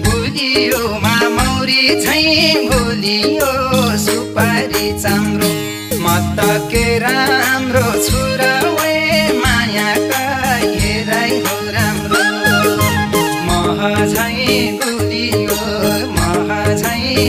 गुलियोमा मौरी झैँ भुलियो सुपारी चाम्रो म त के राम्रो छु र वे मायाका हेराइ हो राम्रो मह झैँ गुलियो मह झैँ